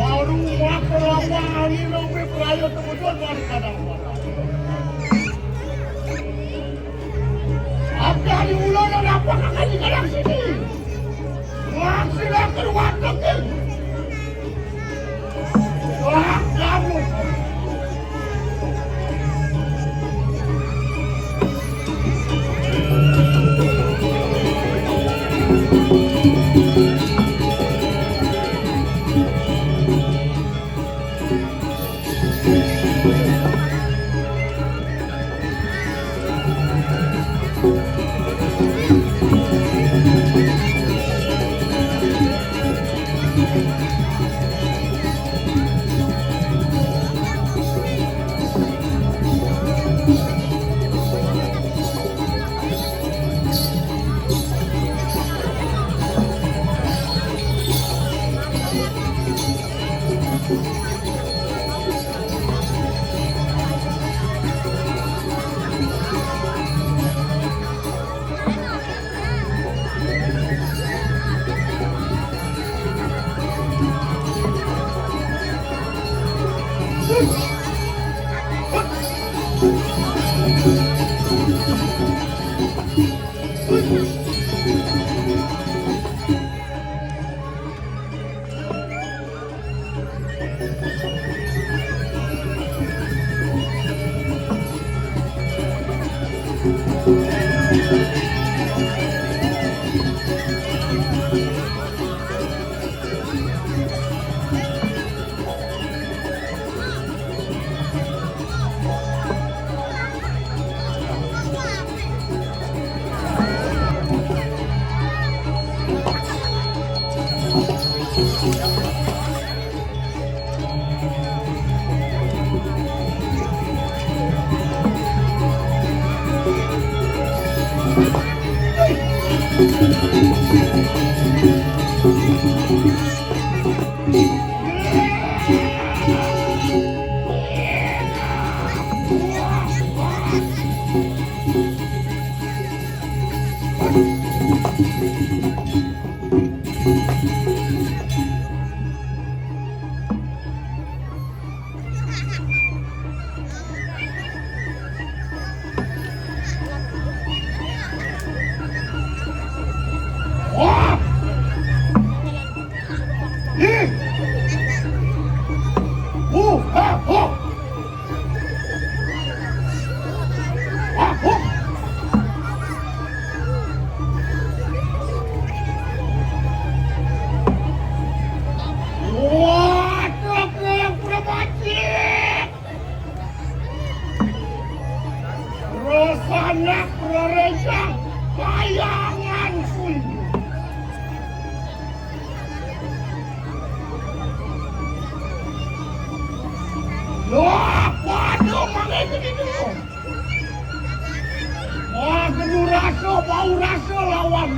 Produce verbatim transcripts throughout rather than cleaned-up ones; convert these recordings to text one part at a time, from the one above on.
Baru waktu lama ini lebih peraya kebetulan baru kadang. Apa di ulo na dapat akan di kadang sini? Wah, sila keluar lagi. Wah, kamu. Rosanak rerejang kayangan kui. Loh, waduh, mangke gede dulu. Wah, genu rasa, bau rasa lawan.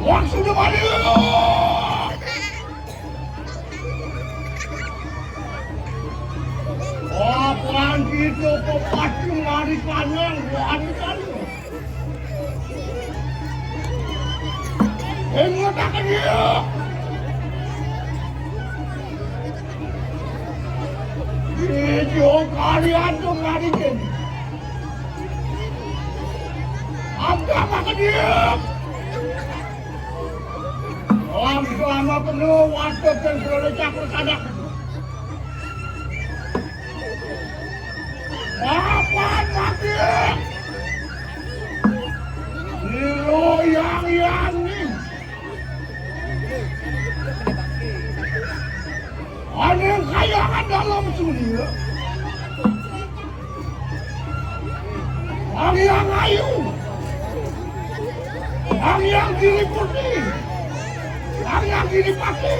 Wah, sudah balik. Oh, Puan Kidul, kok pasti lari kanang, Puan Kidul. Ingat akan dia. Video kalian tuh nggak Abda mah kediem. Lam selama penuh waktu dan sudah campur kadak. Kapan mati? Silo yang yang nih. Ane kayangan dalam suria. Ang yang ayu. Ang yang diliputi. Ang yang dilipati.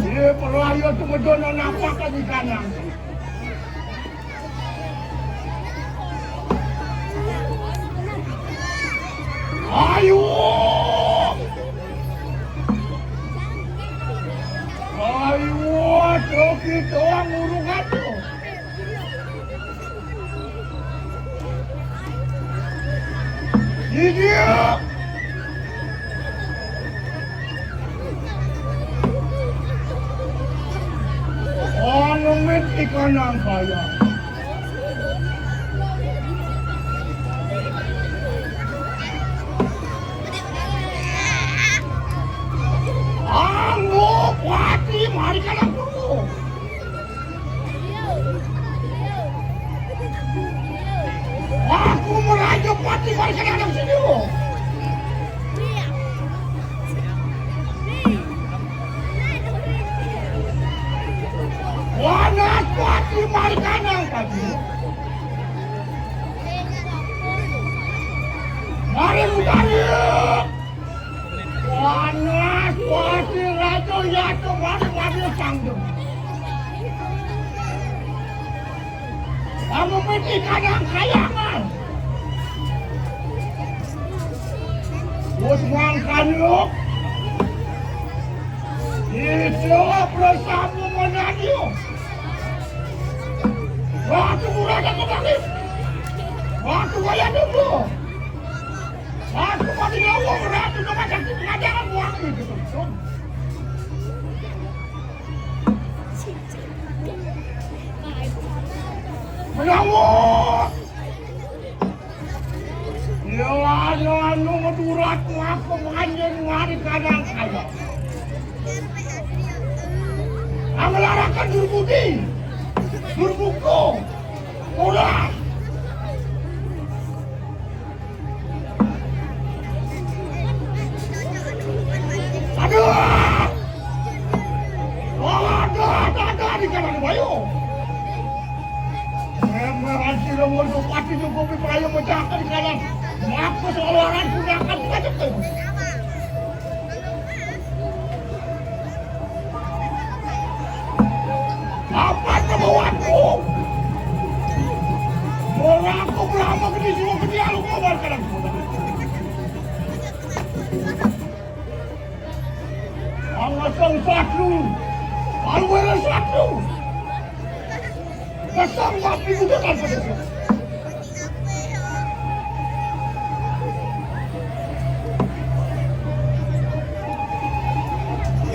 Ye, perlu ayo tuh bedono nampakan di kanan. Ayo. Ayo, coki doang urungan tuh. Iya. Oh, ngemit ikan nang kaya. Anggo pati mari kadang dulu. Aku meraja pati mari kadang sini. Wanas pati mari kadang pati. Mari mutari. Panas, pati raja yato mari mari sanggup. Kamu mesti kadang kayangan. Bos mangkan lu. Itu bersama menanyo. Waktu murah dan kembali. Waktu wayah dulu. Aku mati nyawa, ratu dengan sakti pengajaran buat itu. Nyawa. Ya, anu, anu, ngedurat, ngaku, anjing, ngari, kadang, kadang. Amelarakan durbudi. Durbuko. Ulah. Aduh! Oh, ada, ada, ada di kanan bayu. Memang hasil umur bupati cukup pelayu mencapai di kanan. Ngaku seorang gunakan kita cepat. Apa temuanku? Orang aku berapa gede semua gede aku kabar kadang. Ang asang satu, ang wala satu. Kasang mati juga kan.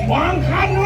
Mangkano.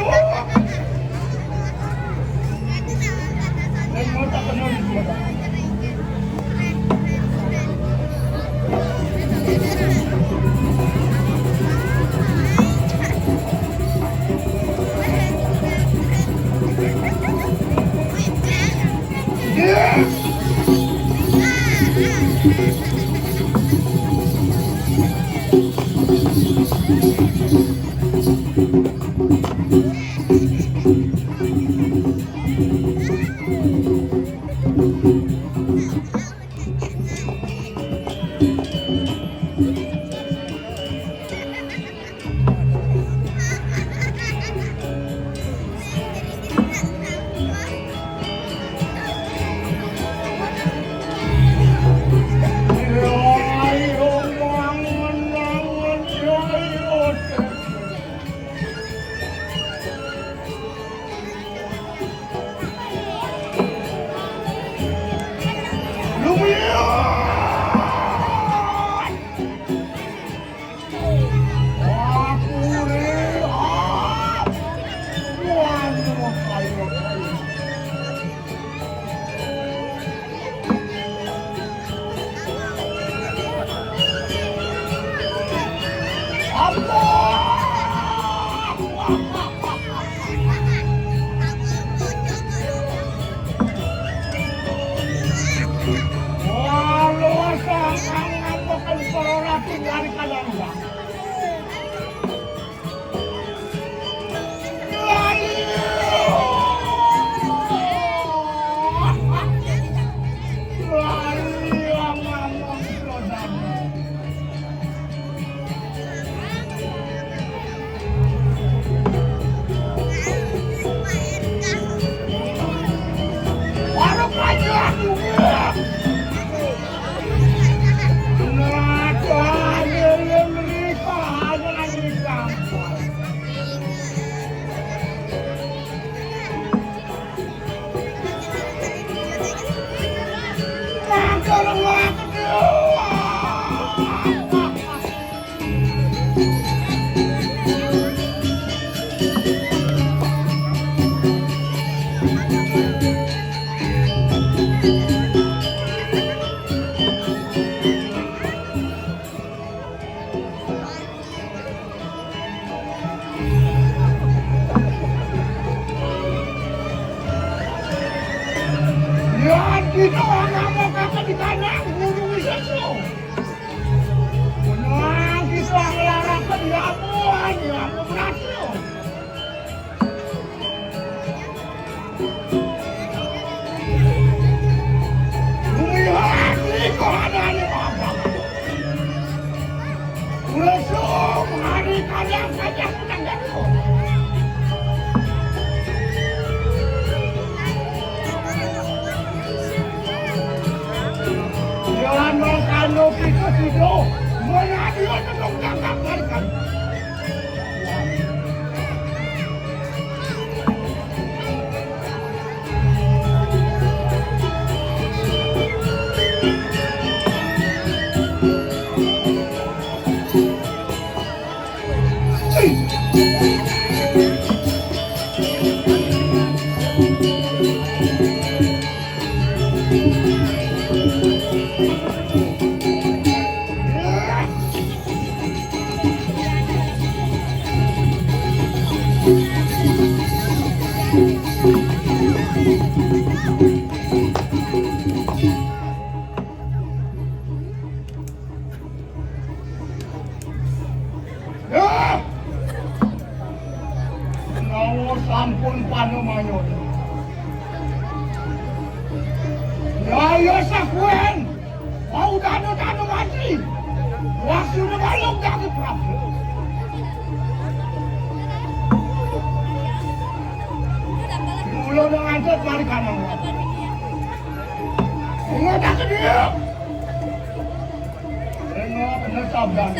Walau sangkan ngampakan para ratu dari Kalangga. Lari, lari, ngomong, ngomong, Yan, kita orang mau kata di kandang, gunung Wiseso. Menang kita ngelarang ke dia, ampun, ya ampun, berhasil. Bumi hati kok ada di bawah. Udah sung, hari kalian saja sedang jatuh. Jangan makan lopi ke situ. Mana dia tetap tangkap larikan. Ya! Menawa sampun panemaya. Ya, ya, sakuen. Mau dana-dana mati. Waktu balung dadi prabu. Mula nang antuk mari kanang. Mula tak dia. Tengok, kena sabdan.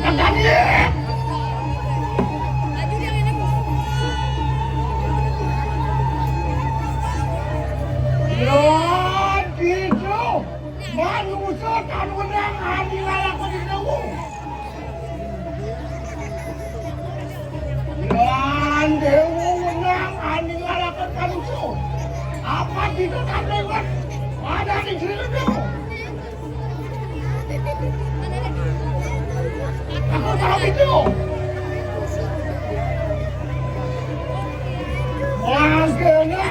Tekan dia. Lan gitu. Manusia kan menang, ani lalak di dawu. Lan dewa menang, ani lalak manusia. Apa kita tak lewat? Ada di sini tu. Aku tahu itu. Makanya,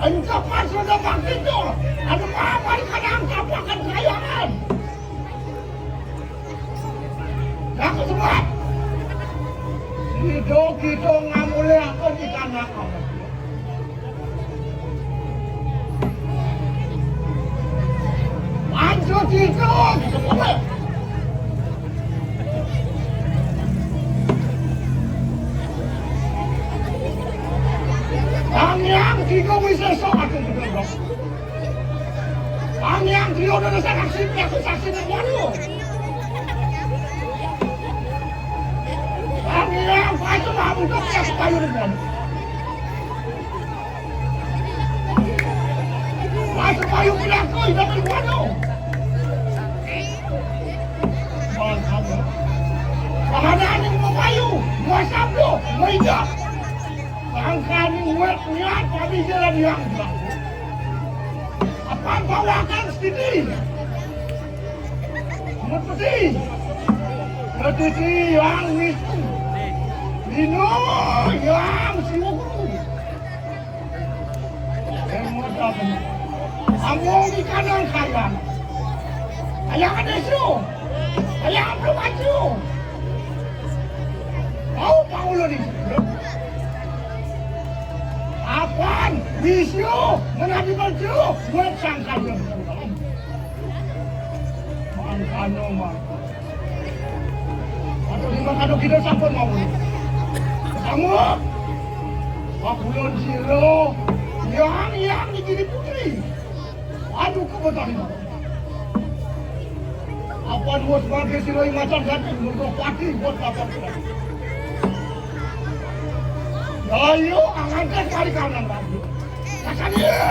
encap masuk dapat itu. Ada apa di kadang kapakan kayangan. Aku sebab. Itu kita ngamulih apa di tanah kamu. Lanjut itu. Tangiang tiga bisa sok aku juga. Tangiang tiga udah saksi, aku saksi dan walu. Tangiang pacul aku tak siap kayu dan walu. Masuk kayu bilang kau tidak berbodoh. Bahana ning memayu, masabdo, meja. Sangkani wet niat kami jalan yang bilang. Apa bawakan sini? Mesti. Mesti yang mesti. Ino, yang siwo guru. Yang modal. Among di kanan sayang. Ayang ada siwo. Ayang belum maju. Mau Paulo di situ. Apan, di siwo, menadi baju, buat sangkal. Mangkano, mangkano. Aduh, di mangkano kita sampun mau. Kamu, Pak Kulon Siro, yang, yang di kiri putri. Aduh, kebetulan. Apa dua sebagai siro yang macam tadi, menurut pati buat dapat. Ayo, angkat kali kanan lagi. Makan dia.